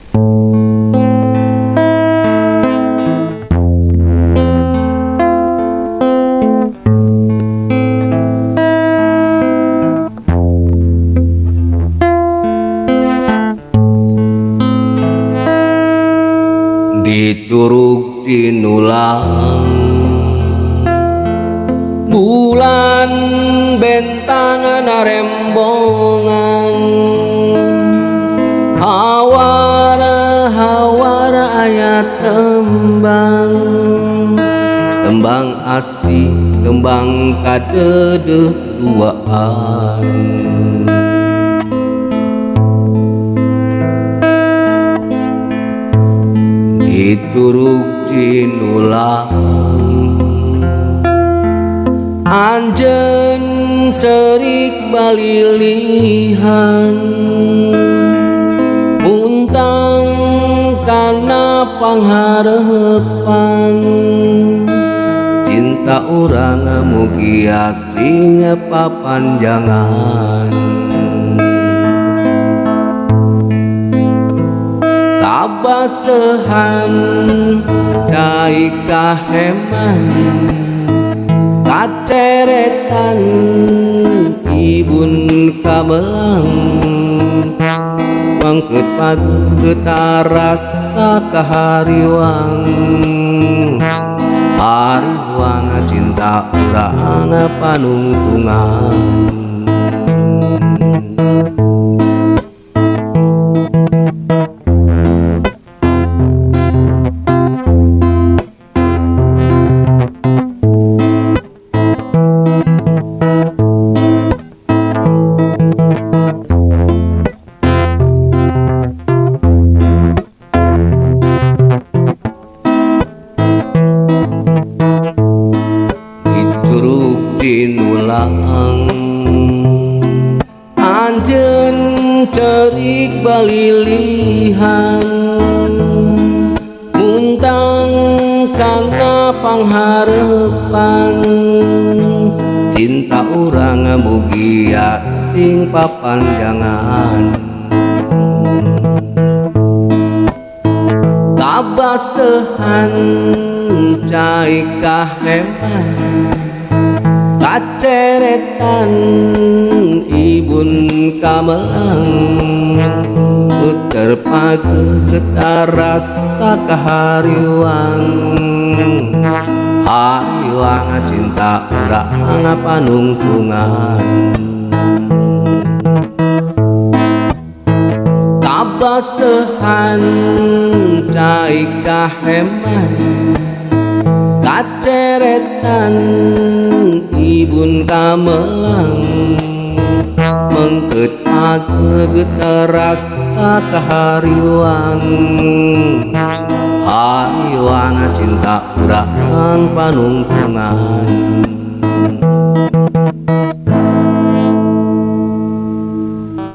Di Curug Cinulang bulan bentangan arembongan, hawara hawara aya tembang, tembang asih tembang kadedeh duaan. Di Curug Cinulang anjeun cerik balilihan, muntang kana panghareupan, cinta urang mugia sing papanjangan. Kabasehan cai kaheman, kaceretan ibun kabelang, mangkeut pageut tarasa kahariwang, hariwang cinta urang panungtungan. Curug Cinulang anjeun cerik balilihan, muntang kana panghareupan, cinta urang mugia sing papanjangan. Kabasehan cai kaheman, kaceretan ibun kamelang, puter pageut tarasa kahariwang, hariwang cinta urang panungtungan. Kabasehan cai kaheman, kaceretan ibun kamelang, mengket pageut terasa kahariwang, hariwang cinta urang panungtungan.